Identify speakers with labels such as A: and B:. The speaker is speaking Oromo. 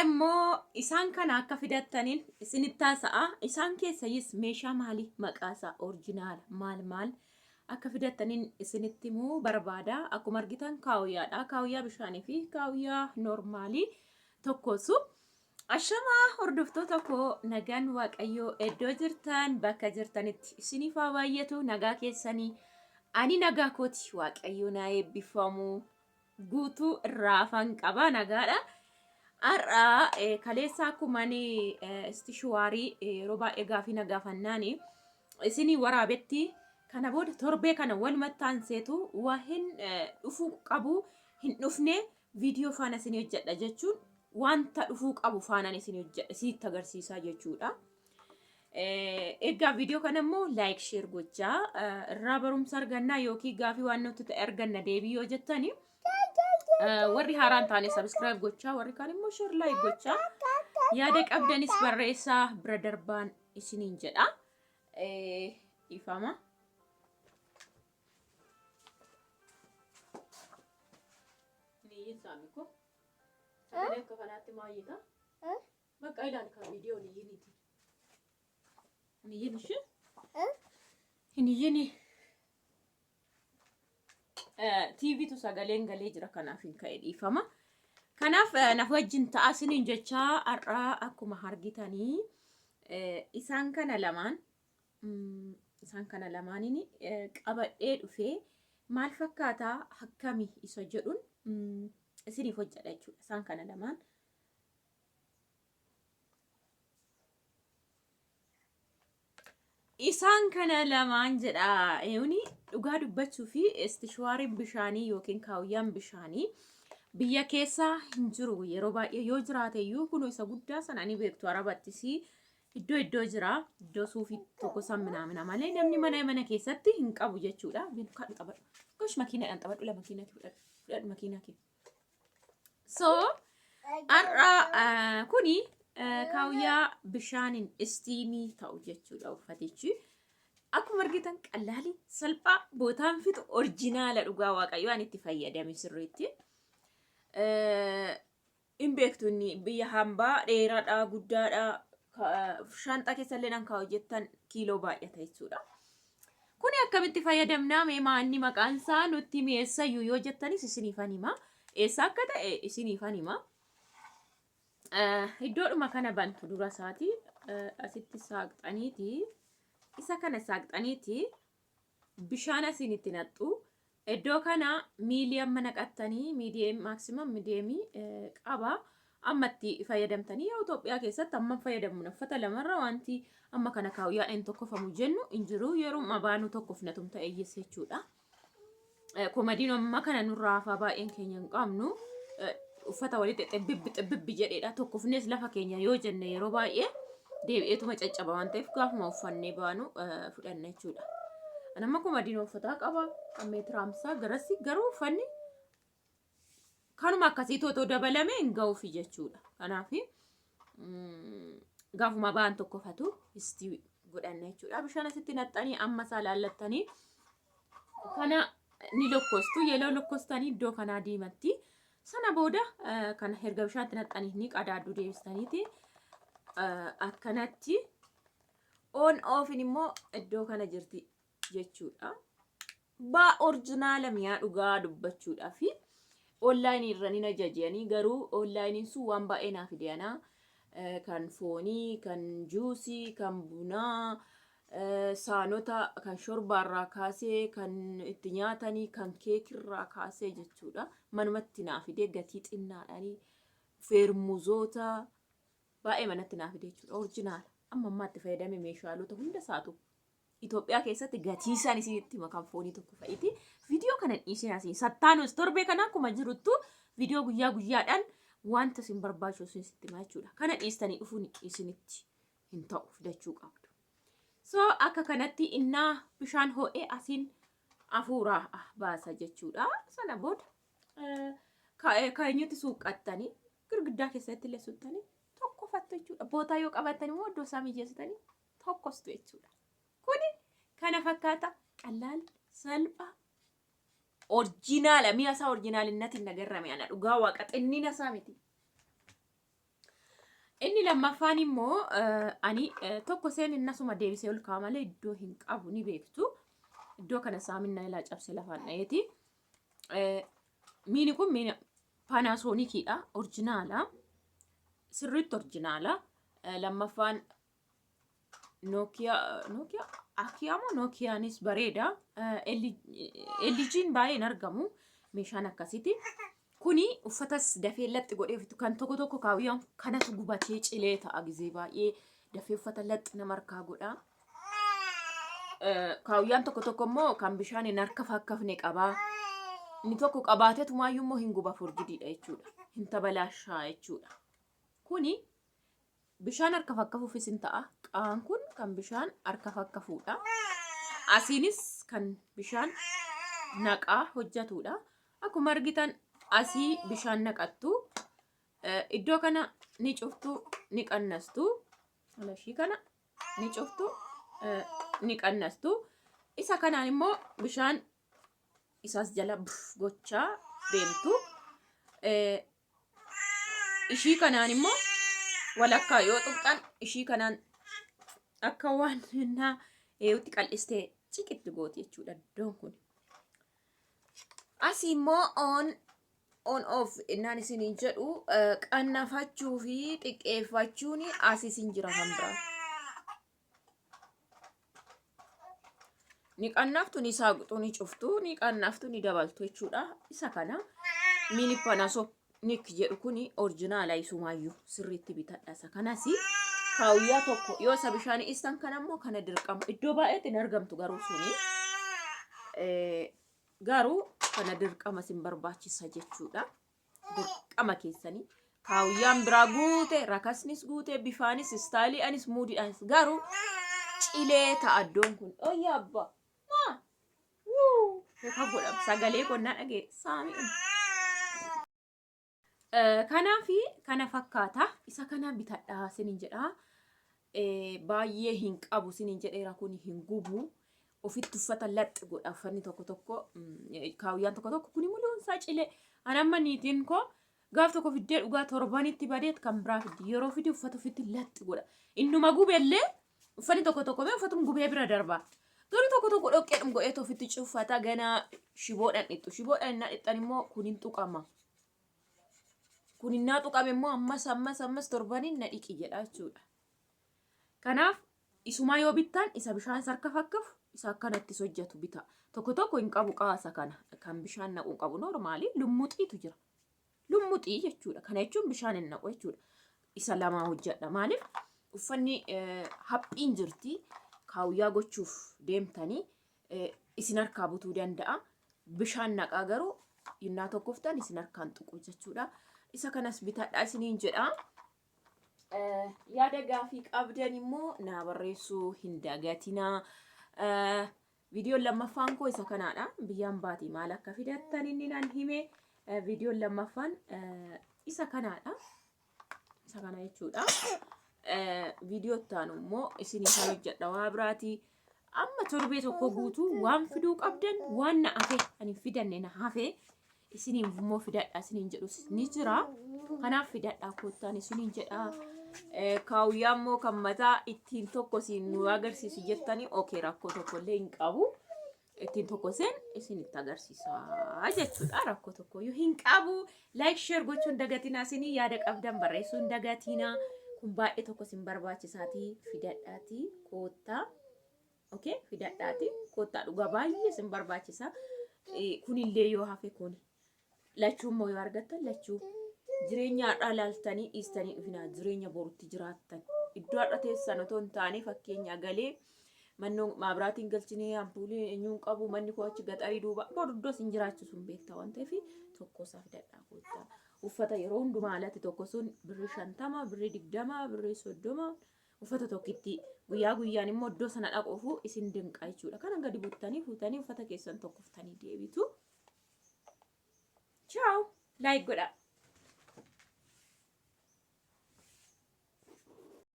A: immoo isaan kana akka fidattaniin isinitti haasa'a. Isaan keessayyis meeshaa maalii maqaasaa orjinaala maal maal akka fidattaniin isinitti himuu barbaada. Akkuma argitan kaawuyyaadha. Kaawuyyaa bishaanii fi kaawuyyaa noormaalii tokkosu. Ashamaa hordoftoota koo nagaan Waaqayyoo iddoo jirtan bakka jirtanitti isiniif haa baay'atu nagaa keessanii ani nagaa kooti Waaqayyoo naa eebbifamu guutuu irraa afaan qaba nagaadha. Har'a kaleessa akkuma ani istishuwaarii yeroo baay'ee gaafii na gaafannaani isinii waraabetti kana booda torbee kana walumatti aanseetu waa hin dhufuu qabu hin dhufne viidiyoo faana isinii hojjedha jechuun wanta dhufuu qabu faanaan isinii hojjedha isinitti agarsiisaa jechuudha. Egaa viidiyoo kana immoo laayik sheer gochaa irraa barumsa argannaa yookiin gaafii waan nutti ta'e arganna deebii yoo jettani warri haaraan taane sabiskiraayib gochaa warri kaan immoo sheer laayik gochaa yaada qabdanis barreessaa bira darbaan isiniin jedha. Dhiifama. Hin iyyin saami ko. Sagalee akka kanaatti maa iyyita? Bakka ilaali kaa viidiyoo hin iyyiniiti. Hin iyyin ishee? Hin iyyini. TVtu sagaleen galee jira kanaaf hin ka'e dhiifama. Kanaaf naf wajjin ta'a isiniin jechaa har'a akkuma argitanii isaan kana lamaan Isaan kana lamaaniin qabadhee dhufee maal fakkaataa akkami isa jedhuun isiniif hojjedha jechuudha. Isaan kana lamaan. Isaan kana lamaan jedha eewni dhugaa dubbachuu fi istishuwaariin bishaanii yookiin kaawuyyaan bishaanii biyya keessa hin jiru yeroo baay'ee yoo jiraate iyyuu kun isa guddaa sana ni beektu arabattis Iddoo iddoo jira. Iddoo suufii tokko san minaamina malee namni mana mana keessatti hin qabu jechuudha. Bin kadhu taphadhu. Gosh makiinaadhaan taphadhu la makiinaa kee fudhadhu. Fudhadhu makiinaa kee. So har'a kuni kaawyaa bishaaniin istiimii ta'u jechuudha uffatichi. Akkuma argitan qallaalii salphaa bootaan fixu orjinaala dhugaa waaqayyoo ani itti fayyadame sirriitti. Hin beektu inni biyya hambaa dheeraadha guddaadha shaanxaa keessallee nan kaa'u jettan kiiloo baay'ata jechuudha. Kuni akkamitti fayyadamnaa mee maanni maqaan isaa nutti mi'eessayyuu yoo jettanis isiniifan hima. Eessa akka ta'e isiniifan hima. Iddoodhuma kana bantu dura isaati asitti saaqxaniiti isa kana saaqxaniiti bishaan asiin itti naqxu. Iddoo kana miilii amma naqattanii miidiyeem maaksimaam miidiyeemii qaba. Amma itti fayyadamtanii yoo Itoophiyaa keessatti amma fayyadamnu uffata lamarra wanti amma kana kaawuyyaa hin tokkofamu jennu hin jiru. Yeroo baanu tokkofnatum ta'e jechuudha. Komadiin amma kana nurraa hafaa baay'een keenya hin qabnu. Uffata walitti xibbibbi xibbibbi jedheedha. Tokkofnees lafa keenya yoo jenne yeroo baay'ee deebi'eetuma caccaba waan ta'eef gaafuma uffannee baanu fudhanna jechuudha. Ani amma komadiinoo uffataa qaba. Kan meetira hamsaa garasi garuu uffanni kanuma akkasiitu otoo dabalame hin ga'uufi jechuudha. Kanaaf gaafuma ba'an tokkofatu istii godhanna jechuudha. Bishaan asitti naqxanii amma isaa laallattanii kana ni lokkostu. Yeroo lokkostanii iddoo kanaa diimatti. Sana booda kana erga bishaatti naqxanii ni qadaaddu deebistaniiti akkanatti on oofin immoo iddoo kana jirti jechuudha. Baa orjinaala mi'aa dhugaa dubbachuudhaa fi onlaayinii irra ni ajajanii garuu onlaayiniin sun waan baay'ee naa fide anaa kan foonii, kan juusii, kan bunaa, saanota kan shorbaarraa kaasee kan itti nyaatanii kan keekirraa kaasee jechuudha. Manumatti naa fide gatii xinnaadhaanii feermuzoota baay'ee manatti naa fide jechuudha. Orjinaala. Amma ammaatti fayyadame meeshaalota hunda isaatu. Itoophiyaa keessatti gatii isaan isinitti hima kan foonii tokko fa'iti. Viidiyoo kana hin dhiisinaa isin sattaanus torbee kana akkuma jiruttu viidiyoo guyyaa guyyaadhaan wanta isin barbaachisu isinitti hima jechuudha. Kana dhiistanii dhufuun isinitti hin ta'u fidachuu qabdu. So akka kanatti innaa bishaan ho'ee asiin afuuraa baasa jechuudha. Sana booda keenyatti suuqqattanii girgiddaa keessatti illee suuqxanii tokkofattu jechuudha. Bootaa yoo qabaattan immoo iddoo isaa mijeessitanii tokkostu jechuudha. Kuni kana fakkaata qallaal salphaa orjinaala mi'a isaa orjinaalinnatiin nagarrame ana dhugaa waaqa xinnina isaa miti. Inni lammaffaan immoo ani tokko seen innasuma deebisee ol ka'a malee iddoo hin qabu ni beektu. Iddoo kana saaminna ilaa cabse lafaan dha'eeti. Miini kun miina Paanasoonikiidha. Orjinaala. Sirriitti orjinaala. Lammaffaan Nookiyaa Nookiyaa Akiyaa moo Nookiyaanis bareeda. LG'n baay'ee hin argamu. Meeshaan akkasiiti. Kuni uffatas dafee laxxi godhee ofitti kan tokko tokko kaawwiyaan kanatu gubatee cilee ta'a gizee baay'ee dafee uffata laxxi nama harkaa godha. Kaawwiyaan tokko tokko immoo kan bishaan hin harka fakkafne qaba. Inni tokko qabaatee tumaayyuu immoo hin guba furjidiidha jechuudha. Hin tabalaashaa jechuudha. Kuni Bishaan harka fakkafuufis hin ta'a. Qaan kun kan bishaan harka fakkafuudha. Asiinis kan bishaan naqaa hojjatudha. Akkuma argitan asii bishaan naqattu. Iddoo kana ni cuftu, ni qannastu. Alashii kana ni cuftu, ni qannastu. Isa kanaan immoo bishaan isaas jala gochaa deemtu. Ishii kanaan immoo walakkaa yoo tuqxan ishii kanaan akka waan naa eeyutti qal'istee ciqitti gooti jechuudha iddoon kun. Asii immoo on on off innaan isiniin jedhu qannafachuu fi xiqqeeffachuun as isin jira kan biraa. Ni qannaftu, ni saaqxu, ni cuftu, ni qannaftu, ni dabaltu jechuudha. Isa kana mini Panasonic jedhu kuni orjinaala isumaayyuu sirriitti bitadha. Isa kanas kaawuyyaa tokko yoo isa bishaan istan kana immoo kana dirqama iddoo baay'eetti hin argamtu garuu suni garuu kana dirqama isin barbaachisa jechuudha. Dirqama keessanii kaawuyyaan biraa guute rakasnis guute bifaanis istaayilii anis muudiidhaanis garuu cilee ta'a iddoon kun. Oyya abbaa maa wuu yookaan godham sagalee qonnaa dhagee saamii. Kanaafi kana fakkaata isa kana bitadhaa sinin jedha. Baay'ee hin qabu sinin jedheera kun hin gubu. Ofitti uffata laxxi godha uffanni tokko tokko kaawuyyaan tokko tokko kuni muluun isaa cilee. An amma niitiin koo gaaf tokko fiddee dhugaa torbanitti badeet kan biraa fiddi yeroo fidi uffata ofitti laxxi godha. Innuma gubellee uffanni tokko tokko mee uffatum gubee bira darba. Garuu tokko tokko dhoqqeedhum godheet ofitti cuffata ganaa shiboodhaan dhixxu. Shiboodhaan innaa dhixxan immoo kun hin tuqama. Kun innaa tuqame immoo ammas ammas ammas torbaniin na dhiqi jedha jechuudha. Kanaaf isumaa yoo bittan isa bishaan sarka fakkafu isa akkanattis hojjetu bita. Tokko tokko hin qabu qaasa kana kan bishaan naqu hin qabu normaali lummuxiitu jira. Lummuxii jechuudha. Kana jechuun bishaan hin naqu jechuudha. Isa lamaa hojjedha. Maaliif uffanni haphiin jirti kaawuyyaa gochuuf deemtanii isin harkaa butuu danda'a. Bishaan naqaa garuu innaa tokkoftan isin harkaan tuqu jechuudha. Isa kanas bitadhaa isiniin jedha. Yaada gaafii qabdan immoo naa barreessuu hin dagatinaa. Viidiyoon lammaffaan koo isa kanaadha. Biyyaan baatii maal akka fidattan inni nan hime. Viidiyoon lammaffaan isa kanaadha. Isa kana jechuudha. Viidiyoo itti aanu immoo isinii kan hojjedha waa biraati. Amma torbee tokko guutuu waan fiduu qabdan waan na hafe ani fidanne na hafe isiniin immoo fidadha isiniin jedhus ni jira. Kanaaf fidadhaa koottaan isiniin jedha. Kaawuyyaa immoo kan mataa ittiin tokko siin nu agarsiisu jettanii okee rakkoo tokko illee hin qabu. Ittiin tokko seen isinitti agarsiisa jechuudha. Rakkoo tokko iyyuu hin qabu. Like share gochuun dagatinaa isinii yaada qabdan barreessuun dagatinaa. Kun baay'ee tokko isin barbaachisaati fidadhaati koottaa. Okay fidadhaati koottaa dhugaa baay'ee isin barbaachisa. Kunillee yoo hafe kuni. Lachuu immoo yoo argattan lachuu jireenya har'aa laaltanii dhiistanii dhufinaa jireenya borutti jiraattan. Iddoo har'a teessan otoo hin taane fakkeenya galee mannoo maabiraatiin galchinee ampuulii eenyuun qabu manni koo achi gaxarii duuba boru iddoo isin jiraachisu hin beekta waan ta'eef tokko isaa fidadhaa koottaa. Uffata yeroo hundumaa alatti tokko sun birrii 50, birrii 20, birrii 30 uffata tokkitti guyyaa guyyaan immoo iddoo sana dhaquufu isin dinqa jechuudha. Kana gadi buttanii fuutanii uffata keessan tokkoftanii deebitu. Ciao! Like godhaa.